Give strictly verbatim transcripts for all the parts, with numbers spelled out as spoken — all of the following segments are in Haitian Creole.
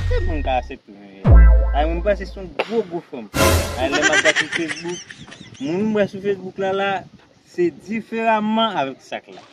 Aksepte moun ka aksepte w, men. Ay, moun panse se yon gwo, gwo fanm. Ay, lè m ap gade sou Facebook, moun m wè sou Facebook la, la, se diferaman avèk sa k la.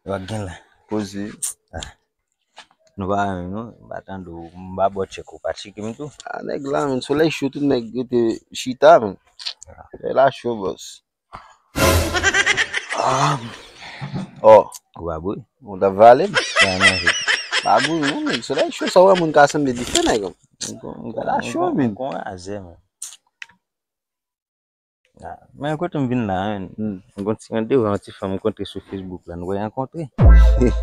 Wak gen la. Poze. Ah. Nou pa menm non, m pa tande w, m pa ba w tchèk, ou pa tcheke m tou. Ah, nèg la, men, solèy cho, tout nèg rete chita, men. Solèy la cho, bòs. Ah. Oh. Ou pa bouyi? Ou t ap vale m? Pa manje. Pa bouyi, non, men, solèy cho, sa wè moun ka sanble dife, nèg. M kon, m kon, la cho, men. M kon razè, men. Ah, men kote m vin la, men, hmm, m gon ti randevou ak yon ti fanm m kontre sou Facebook la, nou wè rankontre.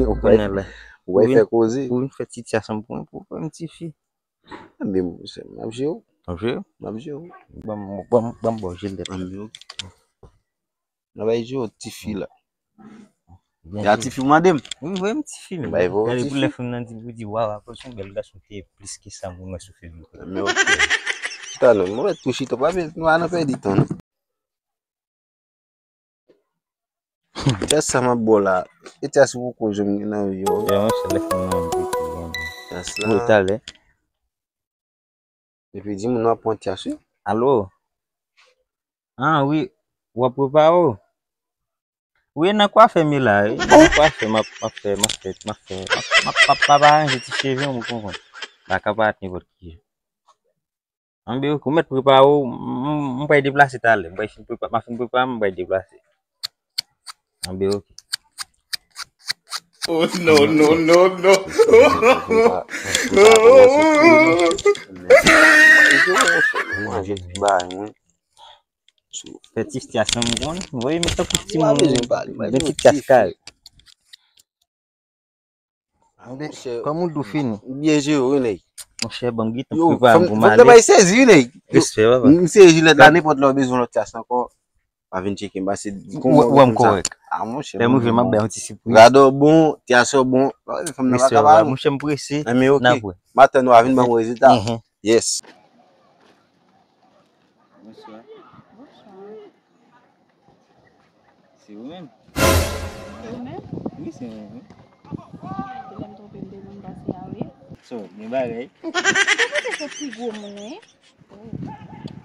Ou konnen la. Ou wè fè koze. Pou vin fè ti tchas ansanm pou mwen, pou fè yon ti fi. Ebyen, m ap jere w. M ap jere w? M ap jere w. Ban m, ban m, ban m ba w jilèt. Anben, ok. N ap jere w, ti fi la. Ya, ti fi mande m. Wi, voye m ti fi, men. Gade pou lè fanm nan di, pou di, waw, akoz se yon bèl gason ki te plis ke sa moun wè sou Facebook la. Men ok. Chita non, mwen mèt tou chita, pa pè-, nou pa nan pèdi tan, non. Tchas sa m ap ba w la, e tchas ou poko janm gen nan vi w. Ya, mwen se lè fanm nan di pou mwen. Tchas la. Wi, talè. Epi di moun w ap pran tchas, wi. Alo? Ah, wi. W ap prepare w? Wi, nan kwafe m ye la, wi. Nan kwafe, m ap, m ap fè, m ap fè, m ap fè, m ap, m ap, m ap, m ap aranje ti cheve m, ou konprann. M pa ka parèt nenpòt ki jan. Anben, ok, ou mèt prepare w, m, m, m pral deplase talè. M pral fin prepa-, m ap fin prepare m, m pral deplase. Anben, ok. Oh, no, no, no, no. Manje ti bagay, mwen. Fè ti tchas ansanm, ou konn. Voye m tankou timoun. Gen ti tchas kay. Kòm ou dou fini. Byen jere, wi, nèg. Monchè, ban m gentan prepare m pou m ale. Fòk bay sezi, wi, nèg. Respè, papa. M sezi lè la, nenpòt lè w bezwen lòt tchas ankò. Pa vin tcheke m, pase. Ou wè m kòrèk. Ah, monchè. Lè m rive, m ap bay yon ti sipriz. Gade w bon, tchas w bon. Fanm nan pa ka ba nou. Monchè, m prese. Anben, ok. N ap wè. M ap tann ou a vin ban m rezilta. Yes. Bonswa. Bonswa. Se ou menm? Se ou menm? Wi, se mwen menm. Te lè m twonpe m te konn pase a, wi. So, gen bagay. M te panse se pi gwo moun, wi.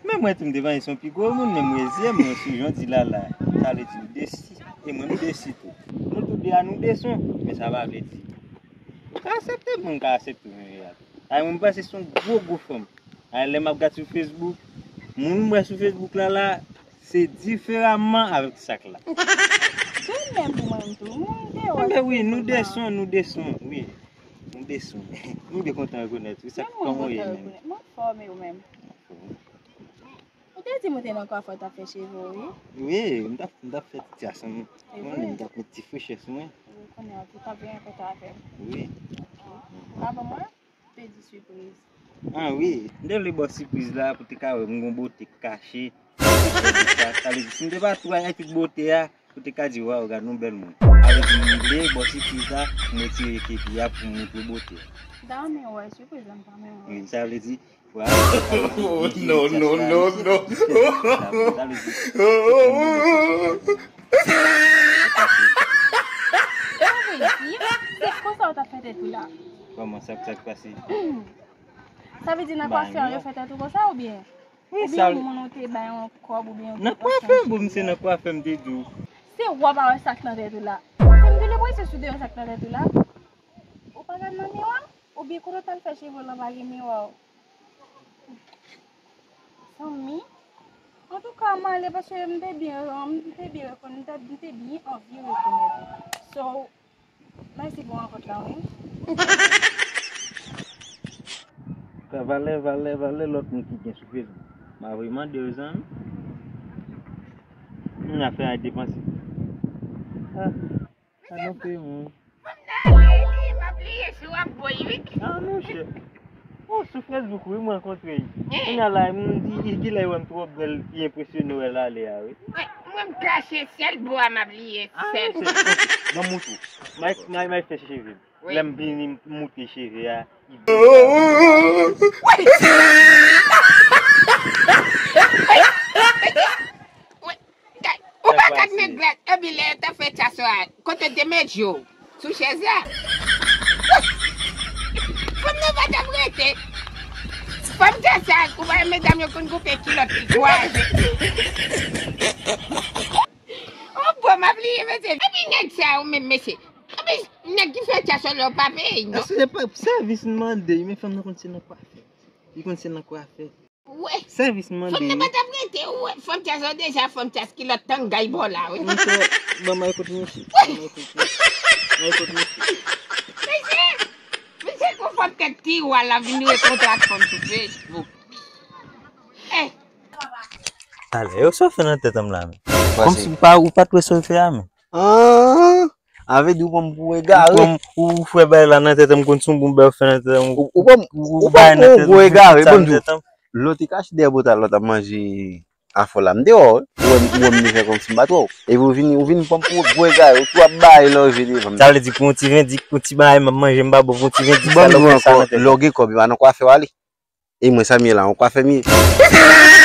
Men mwen tou m te panse se yon pi gwo moun, men m reziye m, mwen sou jan w di la la. Sa vle di ou desi. E mwen m desi tou. Nou tou de a nou desi, men sa pa vle di ou ka aksepte m, mwen m ka aksepte w, men real. Ay, mwen m panse se yon gwo, gwo fanm. Ay, lè m ap gade sou Facebook, moun m wè sou Facebook la la, se diferaman avèk sa k la. De menm pou mwen tou, mwen te wè. Anben wi, nou de son, nou de son, wi. Nou de son. M byen kontan rekonèt ou. Sa, kòman w ye menm? Mwen fòme ou menm. Ou te di m ou te nan kwafè, w t ap fè cheve w, wi. Wi, m t ap, m t ap fè ti tchas ansanm. Ou konnen, m t ap met ti frechè sou mwen. Ou konnen, ou t ap byen kontan avè m. Wi. Ok. Ou ka ban mwen? Te di sipriz. Ah wi, m te vle ba w sipriz la pou te ka wè m gon bote kache. Sa, sa vle di, si m te pa tou bay tout bote a, pou te ka di, waw, gad yon bèl moun. Sa vle di, m vle ba w sipriz la, pou m retire kepi a, pou m montre w bote a. Dayè, men wè, sipriz la, m pa menm wè. Wi, sa vle di, waw. Oh, no, no, no, no. Sa vle di, sa vle di, se konsa w t ap fè tèt ou la. Kòman sa, sa k pase? Sa vle di nan kwafè an yo fè tèt ou konsa oubyen? Wi, oubyen sa vle moun ou te bay yon kòb oubyen yon ti nan kwafè, bon, m se nan kwafè m te di w. Se w pa wè sa k nan tèt ou la. Se m te depoze sou de sa k nan tèt ou la. Ou pa gad nan miwa? Oubyen kote w t al fè cheve w lan pa gen miwa w? Zanmi, antouka, m ale paske m te byen, m te byen rekonn-, m te, m te byen anvi rekonèt ou. So, mèsi pou rankont lan, wi. Ka valè, valè, valè lòt moun ki gen sou Facebook. M a vrèman de zanmi. Moun ap fè ay depanse. Ah, sa non pe moun. M ap bliye si w ap boy, wi. Ah, monchè. Oh, sou Facebook, wi, m rankontre l. Kounye a la, m di, i kilè wè m twò bèl, i enpresyone wè l ale a, wi. Mwen, mwen m kache sèl bò a m ap liye, sèl. Ban m moutou. May, may, may fè cheve. Lè m vini, m moute cheve a. Ou pa t ak met glas, epi lè yo t ap fè tchaso a, kote w te met je w? Sou chèz la? Fanm nan pa t ap rete. Fanm tchaso a, ou pa wè medam yo konn koupe kilòt li kwaze. Oh, bon, m ap liye, mesye. Epi nèg sa yo menm, mesye. Epi nèg ki fè tchaso la, yo pa peye, non. Èske se pa sèvis m mande, men fanm nan konn se nan kwafè. Li konn se nan kwafè. Sèvis m mande. Fanm nan pa t ap rete, ou wè, fanm tchaso deja, fanm tchaso kilòt tangay bò la, wi. Ban m al kot mesye. Ban m al kot mesye. Ban m al kot mesye. Mesye, mesye, gon fanm tèt tiwa la vin rekontre ak fanm sou Facebook. Eh. Talè, yo sa w fè nan tèt an m la, men. Kòmsi ou pa, ou pa t wè sa w fè a, men. Ah! A vle di ou pran m pou egare. Ou pran m, ou fè bagay la nan tèt an m, konn se yon bon bagay ou fè nan tèt an m. Ou, ou pran m, ou pran m pou yon gwo egare, ban m di w. Lè w te kache dèyè pòt la, lè w t ap manje afò la, m deyò, wi. Ou wè m, ou wè m vin fè kòmsi m pa t wè w. Epi ou vin, ou vin pran m pou yon gwo egare, ou tou ap bay lòje devan m. Sa vle di pou yon ti vendik, pou ti bagay m ap manje, m pa ba w pou yon ti vendik, sa lè w fè sa nan tèt an m. Ban m di w ankò, lè w gen kòb, e pa nan kwafè w ale. E mwen sa m ye la, yon kwafè m ye.